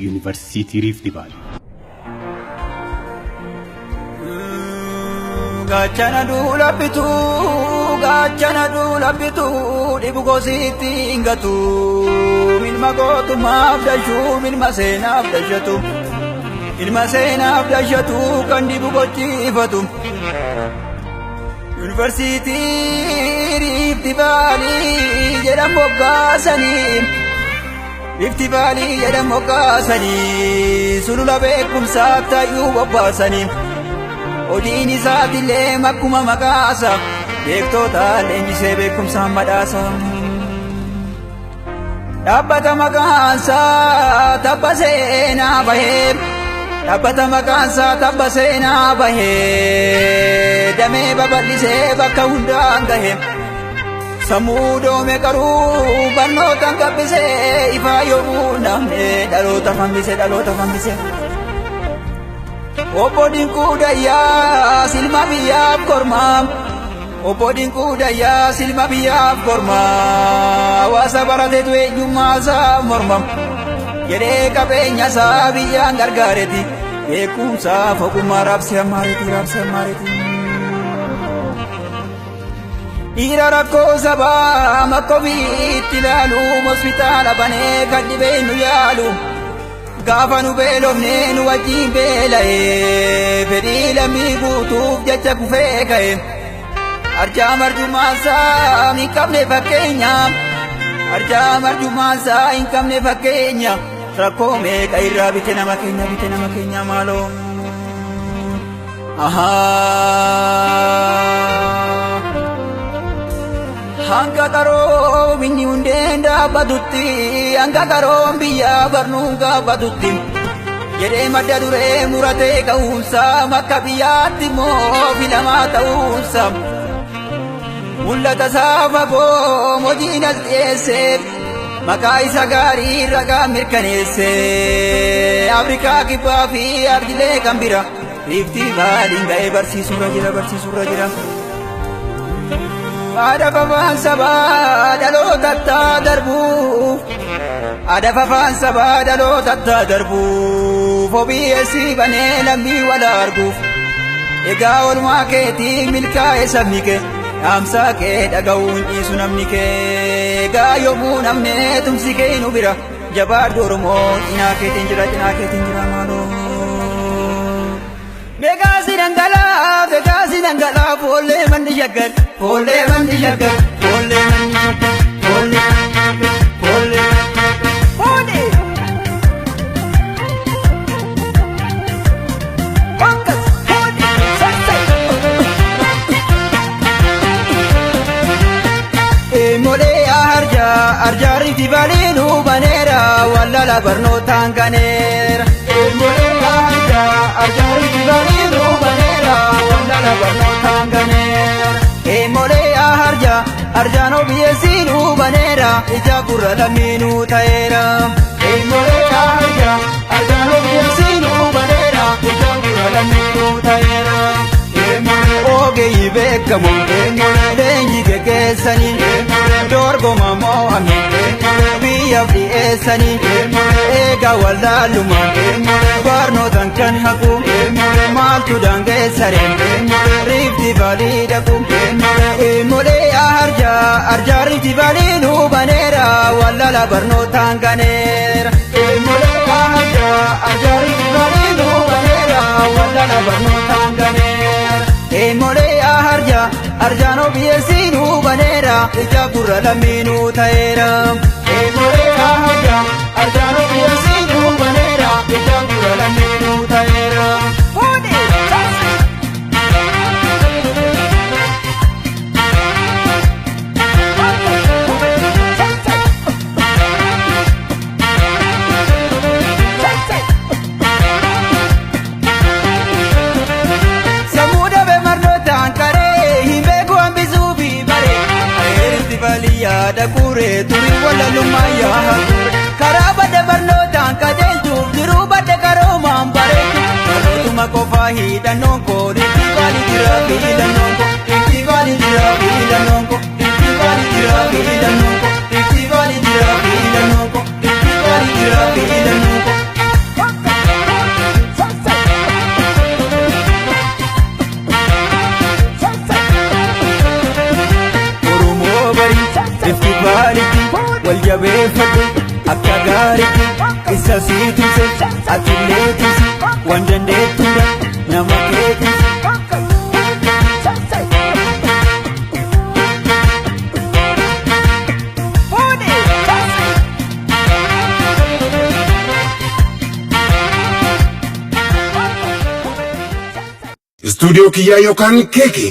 Yuunivarsiitii Riifti Vaalii. Gaachana duula bituu, gaachana duula bituu, dhibu gosiitti hin gatu. Ilma gootummaaf dashuu, ilma seenaaf dashatu. Ilma seenaaf dashatu kan dhibu gochiifatu. Yuunivarsiitii Riifti Vaalii jedhan moggaasanii. Riifti Vaalii jedhan moggaasanii. Sulula beekumsaaf tayyuu bobbaasanii. Hojiin isaatillee makkuma maqaasa. Beektoota leenjisee beekumsaan badhaasa. Dhaabbata maqaansaa tabba seenaa bahee. Dhaabbata maqaansaa tabba seenaa bahee. Damee babal'isee bakka hundaan gahe. Sammuu doome qaruu barnootaan gabbisee ifaa yoomuu namne dhaloota fambise dhaloota fambise. Obbo Dinquu Dayyaa silma biyyaaf kormaa. Obbo Dinquu Dayyaa silma biyyaaf kormaa. Hawaasa barateetu eenyummaa isaa morma. Jedhee qabeenya isaa biyyaan gargaareeti. Beekumsaaf ogummaa raabsee ammaareeti raabsee ammaareeti. Dhiira rakkoo sabaa makkofiitti ilaalu hospitaala banee kan dhibee nu yaalu. Gaafa nu beelofne nu wajjin beela'ee fedhii lammii guutuuf jecha kufee ka'e. Arjaa marjummaasaa hin qabne fakkeenya. Arjaa marjummaasaa hin qabne fakkeenya. Rakkoo meeqa irraa bite nama keenya bite nama keenya maaloo. Ahaa. Hanga qaroominni hundeen dhaabbatutti, hanga qaroon biyyaa barnuun gaabbatutti. Jedhee madda duree muratee ka'uunsa, makka biyyaatti immoo filamaa ta'uunsa. Mul'ata isaa fagoo hojiin as dhiyeesseef, maqaa isa gaarii ragaa mirkaneesse. Afrikaa kibbaa fi ardilee kan bira, Riiftii Vaaliin ga'ee barsiisurra jira barsiisurra jira. Aadaa afaan sabaa dhaloota darbuuf. Aadaa afaan sabaa dhaloota darbuuf. OBS banee lammii wal arguuf. Egaa oolmaa keetii milkaa'e sabni kee. Dhaamsaa kee dhaga'uu hin dhiisu namni kee. Egaa yommuu namne tumsi kee nu bira. Jabaadhu Oromoo cinaa keetiin jira cinaa keetiin jira maaloo. Beekaasi dhangala'aa beekaasi dhangala'aa foollee manni shaggar foollee manni shaggar foollee manni shaggar foollee foollee foollee. Akkas foollee sassee. Molee arjaa arjaa Riifti Vaalii nu baneera wallala barnootaan ganeera. Molee arjaa arjaa Riifti Vaalii nu baneera wallala barnootaan ganeera. Molee arjaa arjaan OBS nu baneera ija gurra lammii nu ta'eera. Molee arjaa arjaan OBS nu baneera ija gurra lammii nu ta'eera. Ogeeyyii beekamoo leenjii geggeessanii dorgoma mo'ame biyyaaf dhiyeessanii eegaa wallaalumaan barnootaan kan haqu maaltu daangeessare Riifti Vaalii dhaqu. Molee arjaa arjaa Riifti Vaalii nu baneera wallala barnootaan ganeera. Molee arjaa arjaa Riifti Vaalii nu baneera wallala barnootaan ganeera. Molee arjaa arjaan OBS nu baneera ija gurra lammii nu ta'eera. Molee arjaa arjaan OBS nu baneera ija gurra lammii nu ta'eera. Sammuu dhabe marnootaan qaree hin beeku hambisuu fi baree. Riifti Vaalii yaada guuree turii wallalummaa yaa haguure. Karaa badde barnootaan qajeelchuuf jiruu badde qaroomaan bareechu. Barnootuma qofaa hidhannoon koo Riifti Vaalii jira filannoon koo. Riifti Vaalii jira filannoon koo. Riifti Vaalii jira filannoon koo. Riifti Vaalii jira filannoon koo. Riifti Vaalii jira filannoon koo. Wal jabeeffadhu akka gaariitti, isa sii tumse atillee tumsi, waan dandeettu hunda nama kee tumsi. Istuudiyoo kiyyaa yookaan keekee.